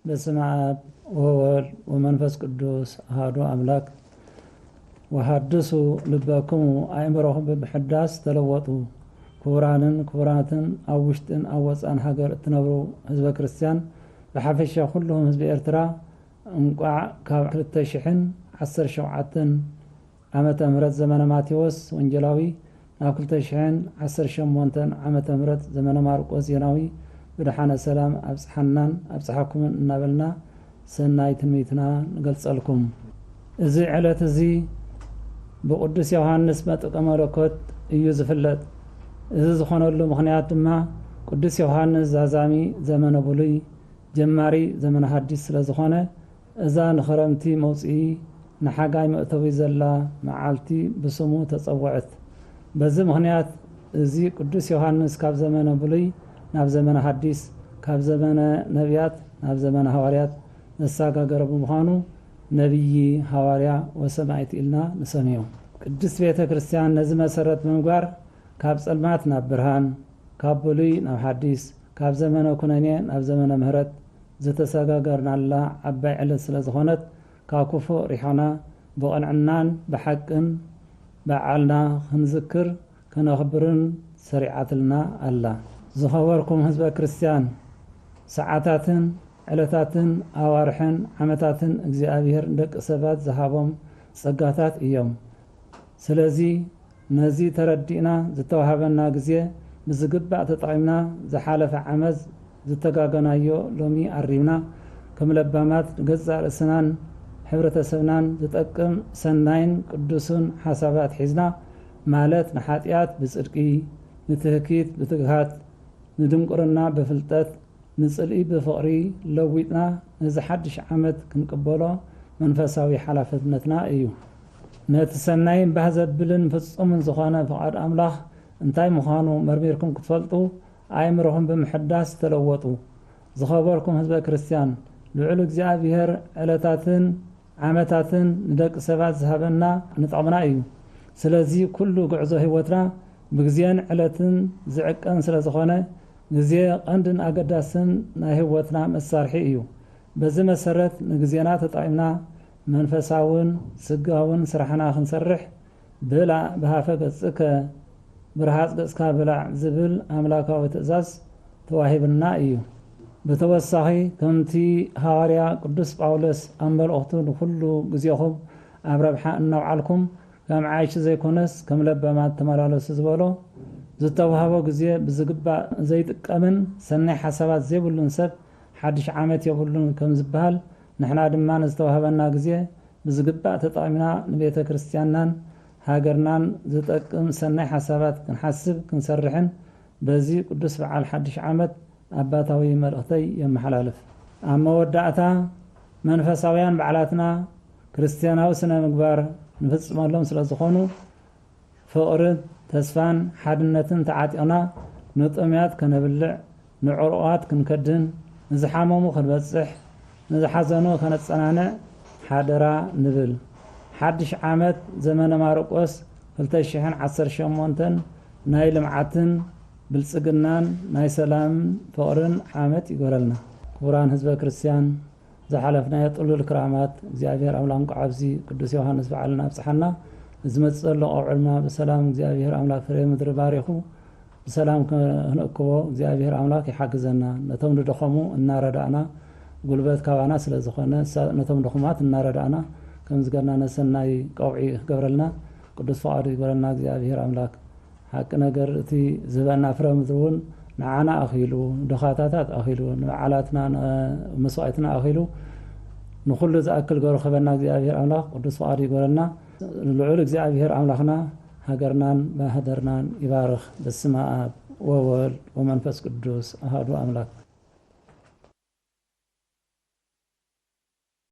በስመ አብ ወወልድ ወመንፈስ ቅዱስ አሐዱ አምላክ። ወሐድሱ ልበክሙ፣ ኣእምሮኹም ብምሕዳስ ተለወጡ። ክቡራንን ክቡራትን፣ ኣብ ውሽጥን ኣብ ወፃእን ሃገር እትነብሩ ህዝበ ክርስቲያን፣ ብሓፈሻ ኩልኹም ህዝቢ ኤርትራ፣ እንቋዕ ካብ ክልተ ሽሕን ዓሰርተ ሸውዓተን ዓመተ ምህረት ዘመነ ማቴዎስ ወንጌላዊ ናብ ክልተ ሽሕን ዓሰርተ ሸሞንተን ዓመተ ምህረት ዘመነ ማርቆስ ዜናዊ ብደሓነ ሰላም ኣብጽሓናን ኣብጽሓኩምን እናበልና ሰናይ ትንቢትና ንገልጸልኩም። እዚ ዕለት እዚ ብቅዱስ ዮሃንስ መጥምቀ መለኮት እዩ ዝፍለጥ። እዚ ዝኾነሉ ምኽንያት ድማ ቅዱስ ዮሃንስ ዛዛሚ ዘመነ ብሉይ፣ ጀማሪ ዘመነ ሐዲስ ስለ ዝኾነ፣ እዛ ንኸረምቲ መውጽኢ ንሓጋይ መእተዊ ዘላ መዓልቲ ብስሙ ተጸውዐት። በዚ ምኽንያት እዚ ቅዱስ ዮሃንስ ካብ ዘመነ ብሉይ ናብ ዘመነ ሐዲስ፣ ካብ ዘመነ ነቢያት ናብ ዘመነ ሃዋርያት ዘሰጋገረ ብምዃኑ ነቢይ፣ ሃዋርያ ወሰማዕት ኢልና ንሰምዮ። ቅድስት ቤተ ክርስቲያን ነዚ መሰረት ብምግባር ካብ ጸልማት ናብ ብርሃን፣ ካብ ብሉይ ናብ ሓዲስ፣ ካብ ዘመነ ኩነኔ ናብ ዘመነ ምህረት ዝተሰጋገርናላ ዓባይ ዕለት ስለ ዝኾነት፣ ካብ ክፉእ ሪሕቕና ብቕንዕናን ብሓቅን በዓልና ክንዝክር ከነኽብርን ሰሪዓትልና ኣላ። ዝኸበርኩም ህዝበ ክርስቲያን፣ ሰዓታትን ዕለታትን ኣዋርሕን ዓመታትን እግዚኣብሔር ንደቂ ሰባት ዝሃቦም ጸጋታት እዮም። ስለዚ ነዚ ተረዲእና ዝተዋህበና ግዜ ብዝግባእ ተጠቒምና ዝሓለፈ ዓመት ዝተጋገናዮ ሎሚ ኣሪምና ከም ለባማት ንገዛእ ርእስናን ሕብረተሰብናን ዝጠቅም ሰናይን ቅዱስን ሓሳባት ሒዝና ማለት ንሓጢኣት ብጽድቂ፣ ንትህኪት ብትግሃት፣ ንድንቁርና ብፍልጠት፣ ንጽልኢ ብፍቕሪ ለዊጥና ነዚ ሓድሽ ዓመት ክንቅበሎ መንፈሳዊ ሓላፍነትና እዩ። ነቲ ሰናይን ባህ ዘብልን ፍጹምን ዝኾነ ፍቓድ ኣምላኽ እንታይ ምዃኑ መርሚርኩም ክትፈልጡ ኣእምሮኹም ብምሕዳስ ተለወጡ። ዝኸበርኩም ህዝበ ክርስቲያን፣ ልዑል እግዚኣብሔር ዕለታትን ዓመታትን ንደቂ ሰባት ዝሃበና ንጠቕምና እዩ። ስለዚ ኩሉ ጉዕዞ ህይወትና ብግዜን ዕለትን ዝዕቀን ስለ ዝኾነ፣ ግዜ ቀንድን ኣገዳስን ናይ ህይወትና መሳርሒ እዩ። በዚ መሰረት ንግዜና ተጠቒምና መንፈሳውን ስጋውን ስራሕና ክንሰርሕ፣ "ብላዕ ብሃፈ ገጽከ፣ ብርሃጽ ገጽካ ብላዕ" ዝብል ኣምላካዊ ትእዛዝ ተዋሂብና እዩ። ብተወሳኺ፣ ከምቲ ሃዋርያ ቅዱስ ጳውሎስ ኣብ መልእኽቱ ንኹሉ ግዜኹም ኣብ ረብሓ እናውዓልኩም፣ ከም ዓይሺ ዘይኮነስ ከም ለባማት ተመላለሱ ዝበሎ፣ ዝተዋህቦ ግዜ ብዝግባእ ዘይጥቀምን ሰናይ ሓሳባት ዘይብሉን ሰብ ሓድሽ ዓመት የብሉን ከም ዝበሃል፣ ንሕና ድማ ንዝተዋህበና ግዜ ብዝግባእ ተጠቒምና ንቤተ ክርስቲያንናን ሃገርናን ዝጠቅም ሰናይ ሓሳባት ክንሓስብ ክንሰርሕን በዚ ቅዱስ በዓል ሓድሽ ዓመት ኣባታዊ መልእኽተይ የመሓላልፍ። ኣብ መወዳእታ፣ መንፈሳውያን በዓላትና ክርስትያናዊ ስነ ምግባር ንፍጽመሎም ስለ ዝኾኑ፣ ፍቕርን ተስፋን ሓድነትን ተዓጢቕና ንጥሙያት ከነብልዕ፣ ንዕሩቓት ክንከድን፣ ንዝሓመሙ ክንበጽሕ፣ ንዝሓዘኑ ከነጸናንዕ ሓደራ ንብል። ሓድሽ ዓመት ዘመነ ማርቆስ ክልተ ሽሕን ዓሰርተ ሸሞንተን ናይ ልምዓትን ብልጽግናን ናይ ሰላምን ፍቕርን ዓመት ይግበረልና። ክቡራን ህዝበ ክርስቲያን፣ ዝሓለፍናዮ ጥሉል ክራማት እግዚኣብሔር ኣምላኽ እንቋዕ ኣብዚ ቅዱስ ዮሃንስ በዓልና ኣብጽሓና። ዝመጽእ ዘሎ ቀውዒ ድማ ብሰላም እግዚኣብሔር ኣምላኽ ፍሬ ምድሪ ባሪኹ ብሰላም ክንእክቦ እግዚኣብሔር ኣምላኽ ይሓግዘና። ነቶም ንደኸሙ እናረዳእና፣ ጉልበት ካባና ስለ ዝኾነ፣ ሳ-፣ ነቶም ድኹማት እናረዳእና፣ ከምዚ ገርና ነሰናይ ቀውዒ ክገብረልና ቅዱስ ፍቓዱ ይግበረልና እግዚኣብሔር ኣምላክ። ሓቂ ነገር፣ እቲ ዝህበና ፍረ ምድሪ እውን ንዓና ኣኺሉ፣ ንድኻታታት ኣኺሉ፣ ንበዓላትና፣ ንመስዋእትና ኣኺሉ፣ ንኹሉ ዝኣክል ገሩ ክህበና እግዚኣብሔር ኣምላኽ ቅዱስ ፍቓዱ ይግበረልና። ልዑል እግዚኣብሔር ኣምላኽና ሃገርናን ማህደርናን ይባርኽ። በስመ ኣብ ወወልድ ወመንፈስ ቅዱስ ኣሃዱ ኣምላክ።